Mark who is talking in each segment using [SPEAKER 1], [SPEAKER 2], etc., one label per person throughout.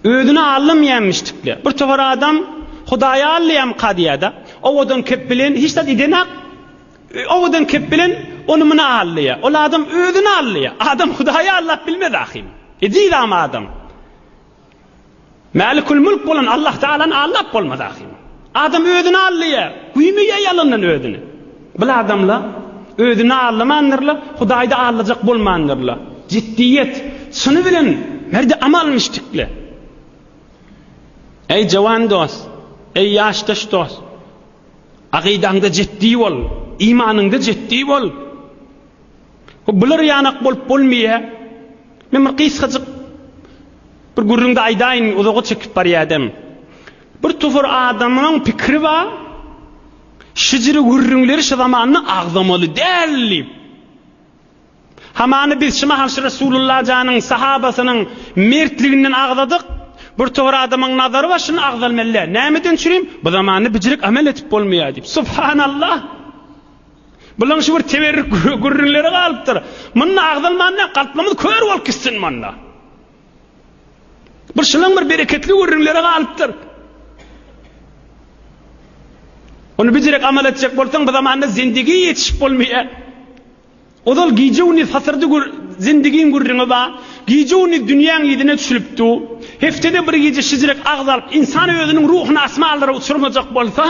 [SPEAKER 1] Özüni aldamaýanmyşdykle. Bir topar adam Hudaýy aldaýamyka diýýär-de. Owadan kep bilen hiç zat edenak. Owadan kep bilen ony muny aldaýar. Ol adam özüni aldaýar. Adam Hudaýy aldap bilmez ahym. Ejizam adam. Mälikül mülk bolan Allah Tagalany aldap bolmaz ahym. Adam özüni aldaýar. Güýmeýär ýalandan özüni. Bil adamla özüni aldamandyrla, Hudaýda aldajak bolmandyrla. Jiddiýet, çyny bilen merdi amal müşdikle. Eý jawan dost, eý ýaşdaş dost. Akydaňda jiddi bol, imanyňda jiddi bol. Bular ýanak bolup bolmaýar. Men bir gysgajyk bir gürrüňde aýdaýyn, uzaga çekip barýadym. Bir topar adamyň pikiri bar. Şijiri gürrüňleri şu zamanda agzamaly däl diýip. Hamany biz şu mahal şu Resulullah janyň sahabasynyň mertliginden agzadyk. Bir topar adamyň nazary bar şuny agzalmaly däl. Nämeden çürim? Bu zamanda bijirik amel etip bolmaýar diýip. Subhanallah. Bulaň şu bir teberrük gürrüňleri galypdyr. Munda agzalman näme? Kalplarymyz kör bolup gitsin munda. Bir şulaň bir bereketli gürrüňleri galypdyr. Ony bijerek amal etjek bolsaň bu zamanda zindigi ýetişip bolmaýar. Ozal gije-gündiz hasyrdy gür zindigiň gürrüňi bar. Gije-gündiz dünýäň yzyna düşülip dur. Heftede bir gije şijirek agz alyp ynsan özüniň ruhuny asmanlara uçurmajak bolsa,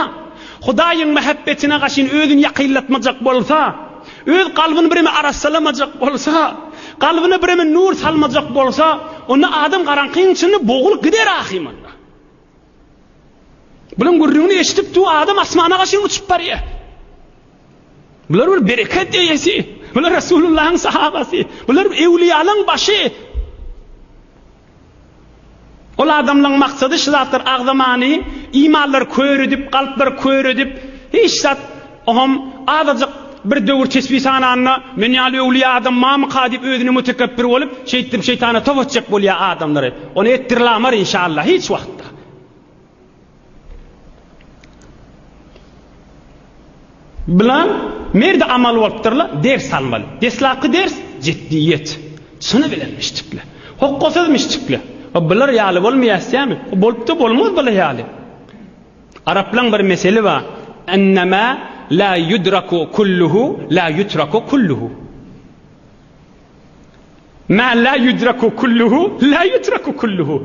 [SPEAKER 1] Hudaýyň mähebbetine gaşyn özüni ýakynlatmajak bolsa, öz kalbyny bireme arassalamajak bolsa, kalbyna bireme nur salmajak bolsa, onda adam garaňkyň içinde bogulyp gider ahymanda. Bulaň gürrüňini eşidip dur adam asmana gaşyn uçup barýar. Bular bir bereket eýesi. Bular Resulullahyň sahabasy. Bular ewliýalaryň başy. Ol adamlaryň maksady şu zatlar agzamany, imanlary kör edip, kalplary kör edip, hiç zat oňam azajyk bir döwür tesbih sananda, men ýaly öwliýa adam barmyka diýip özüne mütekepbir bolup, şeýtdirip şeýtana top etjek bolýar adamlary. Ony etdirilamar inşallah hiç wagtda. Bilan merdi amal bolupdyrlar, ders almaly. Deslapky ders jiddiýet. Çyny bilen müşdikle. Hokgasyz müşdikle. O bular ýaly bolmaýar isýämi? O bolupda bolmaz bular ýaly. Araplaň bir meseli bar. Ennema la yudraku kulluhu la yutraku kulluhu. Mä la ýudraku kulluhu, la ýutraku kulluhu.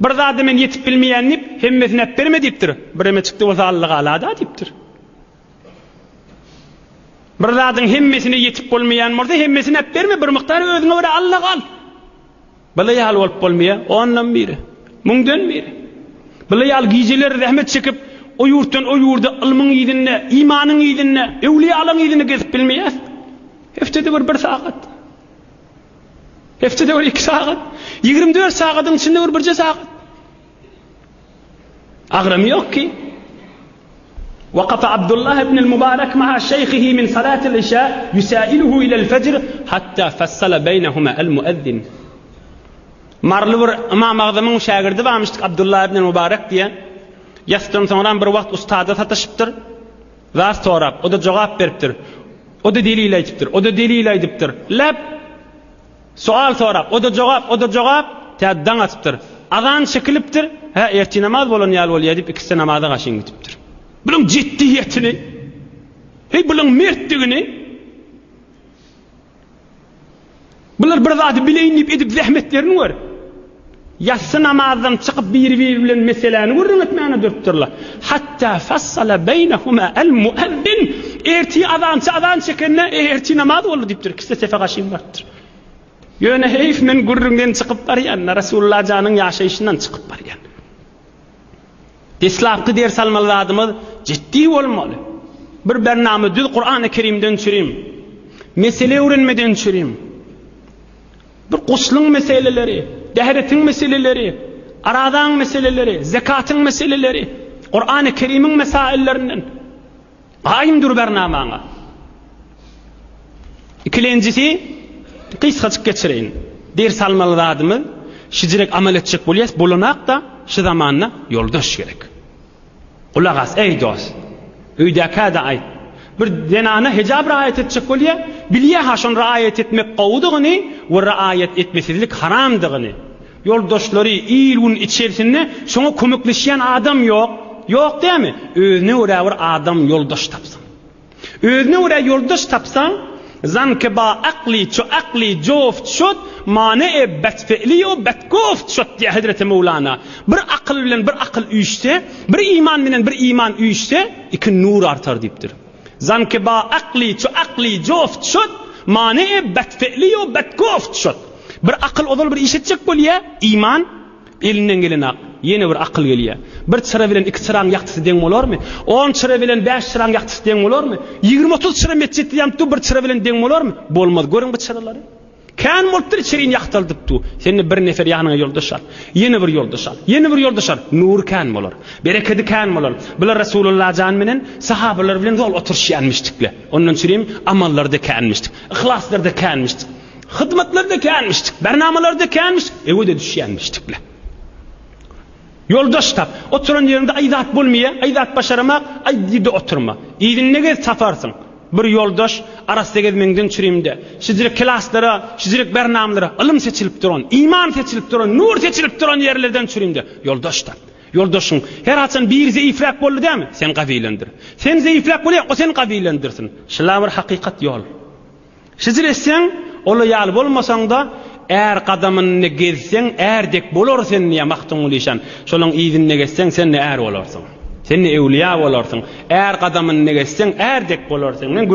[SPEAKER 1] Bir zada men ýetip bilmeýän diýip, hemmesini äpberme diýipdir. Bireme çykdy bolsa Allagalada diýipdir. Bir zadyň hemmesine ýetip bolmaýan bolsa, hemmesini äpberme, bir mukdar özüňe görä Alla gal. Bula ýaly bolup bolmaýar, ondan biri, müňden biri. Bula ýaly gijeler zähmet çekip, o ýurtdan o ýurda ylmyň yzynda, imanyň yzynda, öwliýalaryň yzynda gezip bilmeýäs. Heftede bir bir sagat. Heftede bir 2 sagat. 24 sagadyň içinde bir birje sagat. Agramy ýok ki. Waqafa Abdullah ibn al-Mubarak ma'a şeyhihi min salat al-isha yusailuhu ila al-fajr hatta fassala baynahuma al-muezzin. Marly bir Imam Agzamyň şägirdi barmyşdyk Abdullah ibn al-Mubarak diýen. Ýasdan soňra bir wagt ustada sataşypdyr. Zat sorap, o-da jogap beripdir. O-da delil aýdypdyr, o-da delil aýdypdyr. Läp! Sual sorap, o-da jogap, o-da jogap, tä daň atypdyr. Azan çekilipdir, Hä, ertir namaz bolan ýaly bolýar diýip, ikisi-de namaza gaşyn gidipdir. Bulaň jiddiýetini, heý, bulaň mertligini! Bular bir zady bileýin diýip edip zähmetlerini gör. Ýassy namazdan çykyp biri-biri bilen meseläni gürrüň etmäne durupdyrlar. Hatta fassala beýnehuma el-muezzin. Ertir azançy azan çekende, e, ertir namaz boldy diýipdir. Ikisi-de sefe gaşyn barypdyr. Ýöne heýf men gürrüňden çykyp barýan, Resulullah janyň ýaşaýşyndan çykyp barýan. Deslapky ders almaly zadymyz jiddi bolmaly. Bir bernama düz Kurany Kerimden çürim. Mesele öwrenmeden çürim. Bir gusluň meseleleri, dähretiň meseleleri, arazaň meseleleri, zekatyň meseleleri, Kurany Kerimiň mesaillerinden. Gaýym dur bernamaňa. Ikilenjisi, gysgajyk geçireýin. Ders almaly zadymyz, şijirek amal etjek bolýas, bolanak-da, şu zamanda ýoldaş gerek. Gulak as, eý dost! Öýdäkä-de aýt. Bir zenana hijap raýat etjek bolýa, bilýä-ha şony raýat etmek gowudygyny we raýat etmesizlik haramdygyny. Ýoldaşlary il-gün içerisinde şoňa kömekleşýän adam ýok. Ýok dämi? Özüne görä bir adam ýoldaş tapsyn. Özüne görä ýoldaş tapsaň, Zanke ba akly ço akly joft şot, mane-e betfe'li o betgoft şot diýýär Hezreti Möwlana. Bir akyl bilen bir akyl üýşse, bir iman bilen bir iman üýşse, iki nur artar diýipdir. Zanke ba akly ço akly joft şot, mane-e betfe'li o betgoft şot. Bir akyl ozal bir iş etjek bolýar, iman, Elinden gelenak, ýene bir akyl gelýär. Bir çyra bilen iki çyraň ýagtysy deň bolarmy? On çyra bilen bäş çyraň ýagtysy deň bolarmy? Ýigrimi-otuz çyra metjitde ýanyp dur, bir çyra bilen deň bolarmy? Bolmaz. Görüň bu çyralary. Kän bolupdyr içerini ýagtaldyp dur. Sen-de bir nefer ýanyňa ýoldaş al. Ýene bir ýoldaş al. Ýene bir ýoldaş al. Nury kän bolar. Berekedi kän bolar. Bular Resulullah jan menen sahabalar bilen zol oturyşýanmyşdykle. Ondan çürim amallarda känmişdik. Yhlaslarda känmişdik. Hyzmatlarda känmişdik, bernamalarda känmişdik, ewe-de düşýänmişdikle. Ýoldaş tap. Oturan ýeriňde aý zat bolmaýa, aý zat başaramak, aý diýde oturma. Yzynda gez taparsyň. Bir ýoldaş arassa gezmeňden çürimde. Şijirek klaslara, şijirek bernamalara ylym seçilip duran, iman seçilip duran, nur seçilip duran ýerlerden çürimde ýoldaş tap. Ýoldaşyň her haçan biri zeýifräk boldy dämi? Sen gawilendir. Sen zeýifräk bolýaň, o seni gawilendirsin. Şula bir hakykat ýol. Şejir etseň, ola ýaly bolmasaň-da, är gadamynda gezseň, är dek bolar sen diýýär Magtymguly işan. Şolaň yzynda gezseň, sen-de är bolarsyň. Sen-de öwlüýä bolarsyň. Är gadamynda gezseň, är dek bolarsyň. Men.